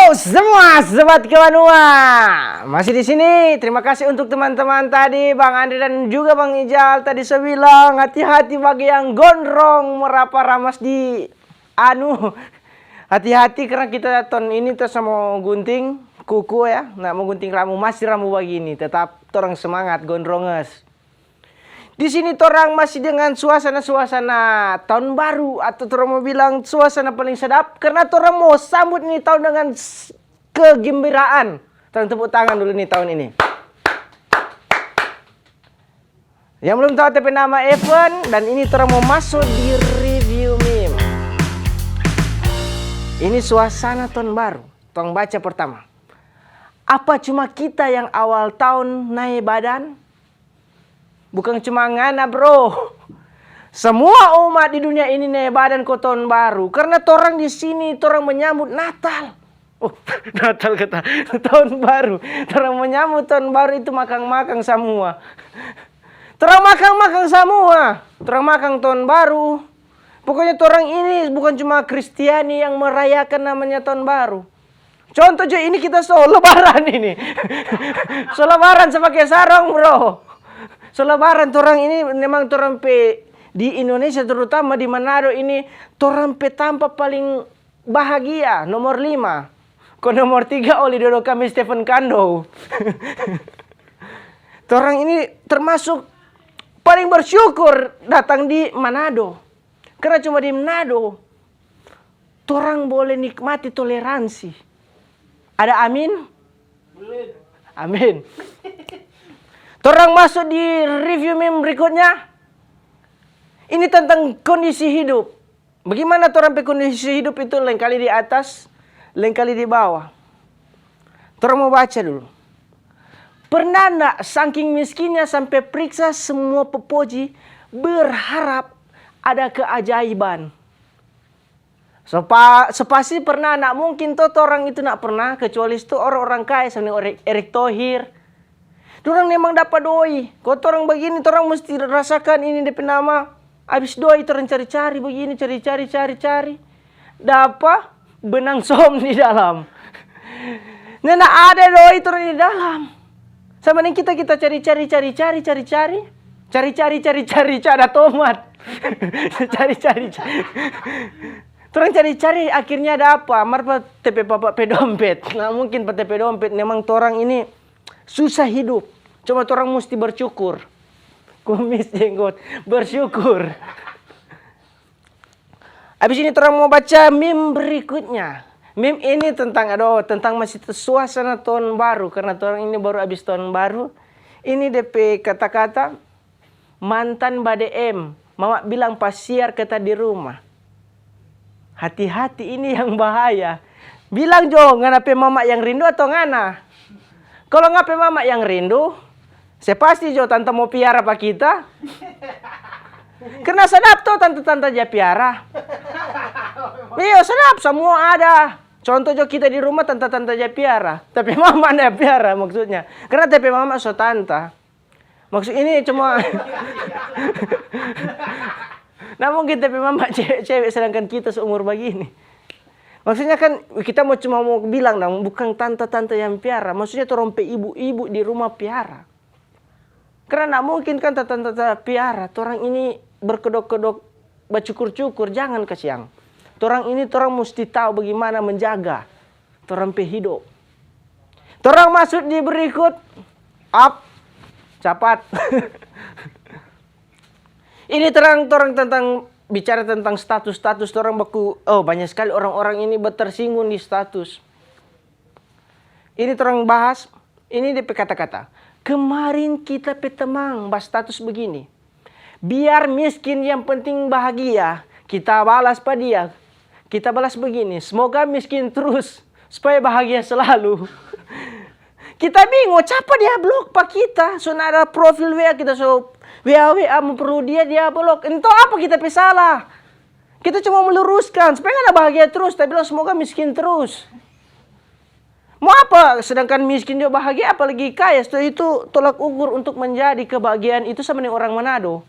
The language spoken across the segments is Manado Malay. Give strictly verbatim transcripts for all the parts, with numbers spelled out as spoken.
Semua sobat Kewanua, masih di sini. Terima kasih untuk teman-teman tadi, Bang Andre dan juga Bang Ijal tadi so bilang hati-hati bagi yang gondrong merapa ramas di anu. Hati-hati karena kita ton ini terus mo gunting kuku ya, nah mo gunting rambu, masih rambu bagini. Tetap torang semangat gondronges. Di sini torang masih dengan suasana-suasana tahun baru, atau torang mo bilang suasana paling sedap, karena torang mo sambut ni tahun dengan s-, kegembiraan. Torang tepuk tangan dulu ni tahun ini. Yang belum tahu, tapi nama Evan, dan ini torang mo masuk di review meme. Ini suasana tahun baru. Tong baca pertama. Apa cuma kita yang awal tahun nae badan? Bukan cuma ngana, bro. Semua umat di dunia ini nae badan ko tahun baru. Karena torang di sini, torang menyambut Natal. Oh, Natal kata, tahun baru. Torang menyambut tahun baru itu makang-makang samua. Torang makang-makang samua. Torang makang tahun baru. Pokoknya torang ini bukan cuma Kristiani yang merayakan namanya tahun baru. Contoh jo ini kita so lebaran ini. So lebaran so pake sarong, bro. So lebaran torang ini memang torang pe di Indonesia terutama di Manado ini torang pe tampa paling bahagia, nomor lima. Ko nomor tiga oli dodo kami Stephen Kando. Torang ini termasuk paling bersyukur datang di Manado. Karena cuma di Manado torang boleh nikmati toleransi. Ada amin? Amin. Torang masuk di review meme berikutnya. Ini tentang kondisi hidup. Bagaimana torang pe kondisi hidup itu lengkali di atas, lengkali di bawah. Torang mo baca dulu. Pernah ndak sangking miskinnya sampe priksa semua pepoji, berharap ada keajaiban? So pa-, so pasti pernah, ndak mungkin to torang itu ndak pernah, kecuali itu orang-orang kaya, sama Erick, Erick Thohir. Dorang memang dapa doi. Kong torang bagini, torang musti rasakan ini depe nama. Abis doi, torang cari-cari bagini, cari-cari, cari-cari. Dapa benang som di dalam. Nyanda ada doi torang di dalam. Sama deng kita, kita cari-cari, cari-cari, cari-cari. Cari-cari, cari-cari, ada tomat. Cari-cari, cari. Torang cari-cari, akhirnya dapa. Mar pa te pe papa pe dompet. Nah, mungkin pa te pe dompet. Memang torang ini susah hidup. Cuma torang musti bersyukur. Kumis jenggot, bersyukur. Abis ini torang mo baca meme berikutnya. Meme ini tentang, aduh, tentang masih te-, suasana tahun baru. Karena torang ini baru abis tahun baru. Ini depe kata-kata, mantan ba D M. Mama bilang pasiar keta di rumah. Hati-hati, ini yang bahaya. Bilang jo, ngana pe mama yang rindu atau ngana? Kalo ngana pe mama yang rindu, se pasti jo tanta mo piara pa kita. Karna sadap to tanta-tanta ja piara. Iyo, sadap, samua ada. Contoh jo kita di rumah tanta-tanta ja piara. Tapi mama nda piara maksudnya. Karna ta pe mama so tanta. Maksud ini cuma, nah, mungkin ta pe mama cewe-cewe, sedangkan kita seumur bagini. Maksudnya kan, kita mo cuma mo bilang dang, bukang tanta-tanta yang piara. Maksudnya torang pe ibu-ibu di rumah piara. Karna nda mungkin kan tanta-tanta piara. Torang ini berkedok-kedok, bacukur-cukur, jangan kasiang. Torang ini, torang musti tau bagimana menjaga torang pe hidop. Torang masuk di berikut. Up. Capat. Ini terang torang tentang, bicara tentang status-status, torang baku, oh, banyak sekali orang-orang ini batersinggung di status. Ini torang bahas, ini depe kata-kata. Kemarin kita pe temang bastatus begini, "Biar miskin, yang penting bahagia." Kita balas pa dia. Kita balas begini, "Semoga miskin terus, supaya bahagia selalu." Kita bingung, capa dia blok pa kita? So nda ada profil W A, kita so W A, W A mo perlu dia, dia blok. Ento apa kita pe salah? Kita cuma meluruskan, supaya ngana bahagia terus, ta bilang, "Semoga miskin terus." Mo apa? Sedangkan miskin jo bahagia, apalagi kaya. So itu tolak ukur untuk menjadi kebahagiaan itu sama deng orang Manado.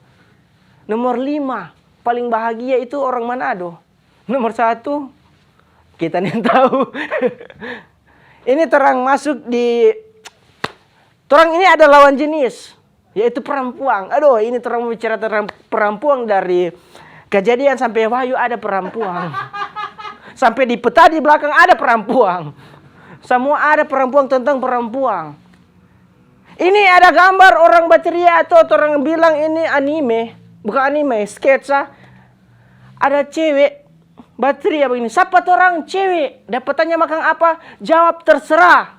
Nomor lima, paling bahagia itu orang Manado. Nomor satu, kita nintau. Ini torang masuk di, torang ini ada lawan jenis, yaitu perempuan. Aduh, ini torang bicara tentang perempuan dari Kejadian sampe Wahyu ada perempuan. Sampe di peta di blakang ada perempuan. Samua ada perempuan tentang perempuan. Ini ada gambar orang batria to, torang bilang ini anime. Bukan anime, sketsa. Ada cewe batria bagini, "Sapa torang cewe?" Dapa tanya makang apa? Jawab, "Terserah."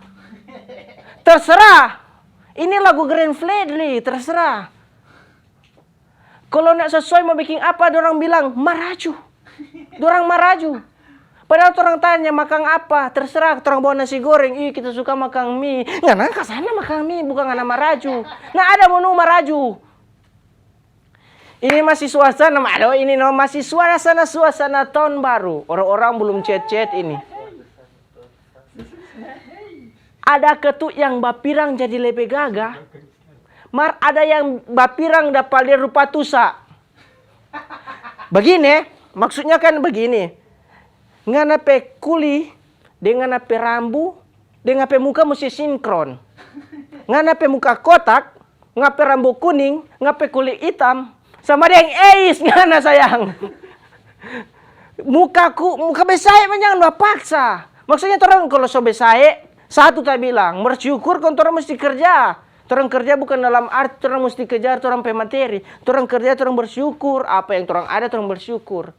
Terserah. Ini lagu Glenn Fredly, terserah. Kalo nda sesuai mo beking apa, dorang bilang, "Maraju." Dorang maraju. Padahal torang tanya, "Makang apa?" "Terserah, torang bawa nasi goreng." "Ih, kita suka makang mi." Ngana kasana makang mi, bukang ngana maraju. Nah, ada mo nu maraju. Ini masih suasana, aduh, ini no, masih suasana-suasana tahun baru. Orang-orang belum cet-cet ini. Ada ketu yang bapirang jadi lebe gaga, mar ada yang bapirang dapa lia rupa tusa. Bagini, maksudnya kan bagini, ngana pe kuli deng ngana pe rambu deng ngana pe muka musti sinkron. Ngana pe muka kotak, ngana pe rambu kuning, ngana pe kuli itam, sama deng eis ngana sayang. Mukaku, muka besae manyang dapa paksa. Maksudnya torang kalo so besae, satu ta bilang, bersyukur kong torang musti kerja. Torang kerja bukan dalam arti torang musti kejar torang pe materi. Torang kerja, torang bersyukur. Apa yang torang ada, torang bersyukur.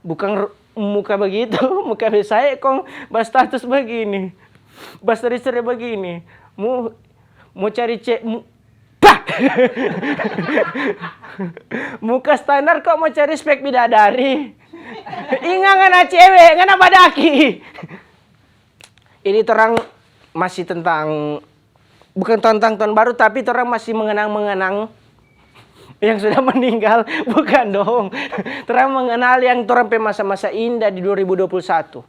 Bukang r-, muka bagitu, muka besae kong bastatus bagini. Bastori-stori bagini. Mo, mo cari ce-, mo, pah! Muka standar kong mo cari spek bidadari. Inga ngana cewe, ngana badaki. Ini torang masih tentang, bukan tentang tahun baru, tapi torang masih mengenang-mengenang yang sudah meninggal. Bukan dong. Torang mengenal yang torang pe masa-masa indah di dua ribu dua puluh satu.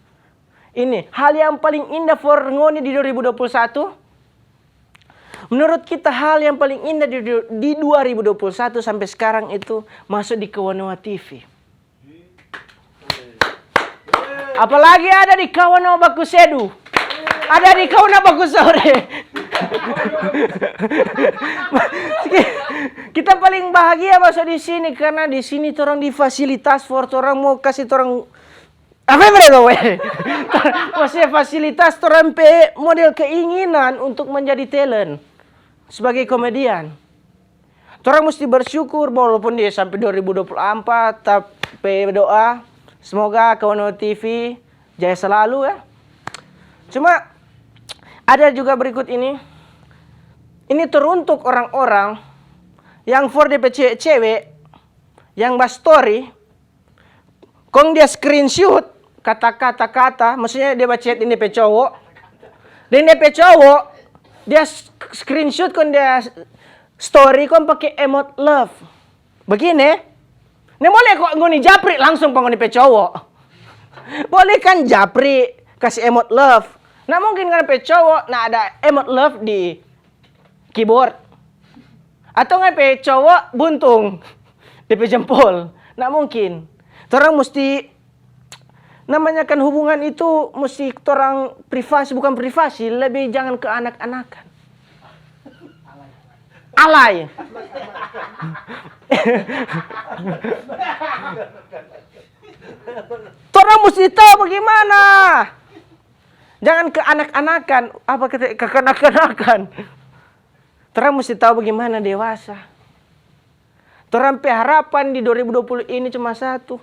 Ini, hal yang paling indah for ngoni di dua ribu dua puluh satu. Menurut kita, hal yang paling indah di, di dua ribu dua puluh satu sampe skarang itu masuk di Kawanoa T V. Apalagi ada di Kawanoa Baku Sedu. Ada di Kawanoa Baku Sore. Kita paling bahagia masuk di sini karena di sini torang di fasilitas for torang mo kasi torang apa yang mereka we? Maksudnya fasilitas torang pe model keinginan untuk menjadi talent sebagai komedian. Torang musti bersyukur walaupun dia sampe dua ribu dua puluh ampat, tapi doa semoga Kawanoa T V jaya selalu ya. Cuma ada juga berikut ini. Ini teruntuk orang-orang yang for depe cewe-cewe yang ba story, kong dia screenshot kata-kata, kata, maksudnya dia ba chat deng dia pe cowo, deng dia pe cowo, dia s-, screenshot kong dia story kong pake emot love. Bagini, ne boleh kong ngoni japri langsung pa ngoni pe cowo. Boleh kan japri, kasi emot love. Nah, mungkin ngana pe cowo, nah, ada emot love di keyboard. Atau ngana pe cowo buntung depe jempol. Nda mungkin. Torang musti, namanya kan hubungan itu musti torang privasi, bukan privasi, lebih jangan ke anak-anakan. Alay. Torang musti tahu bagaimana. Jangan ke anak-anakan, apa kata, kekanak-kanakan. Torang musti tahu bagaimana dewasa. Torang pe harapan di dua ribu dua puluh ini cuma satu.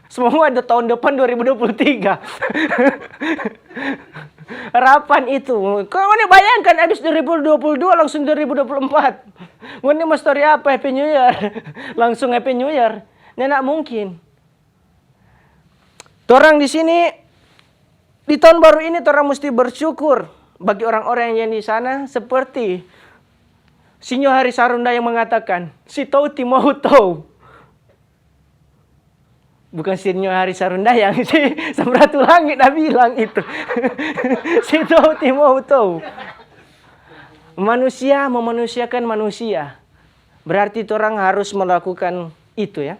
Semoga ada tahun depan dua ribu dua puluh tiga. Harapan itu. Kong ngoni bayangkan abis dua ribu dua puluh dua langsung dua ribu dua puluh empat. Ngoni mo story apa Happy New Year? Langsung Happy New Year. Nda mungkin. Torang di sini, di tahun baru ini, torang musti bersyukur bagi orang-orang yang di sana, seperti Sinyo Hari Sarunda yang mengatakan, "Si tou ti mau tou." Bukan Sinyo Hari Sarunda yang si Samratulangi da bilang itu. Si tou ti mau tou. Manusia memanusiakan manusia. Berarti torang harus melakukan itu, ya.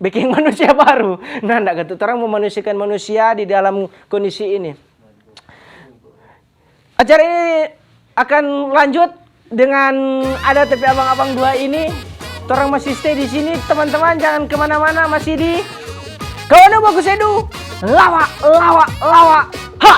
bikin manusia baru. Nah, ndak gitu. Torang memanusiakan manusia di dalam kondisi ini. Acara ini akan lanjut dengan ada tapi abang-abang dua ini. Torang masih stay di sini, teman-teman. Jangan kemana-mana, masih di Kawan Baku Sedu. Lawa, lawa, lawa. Ha!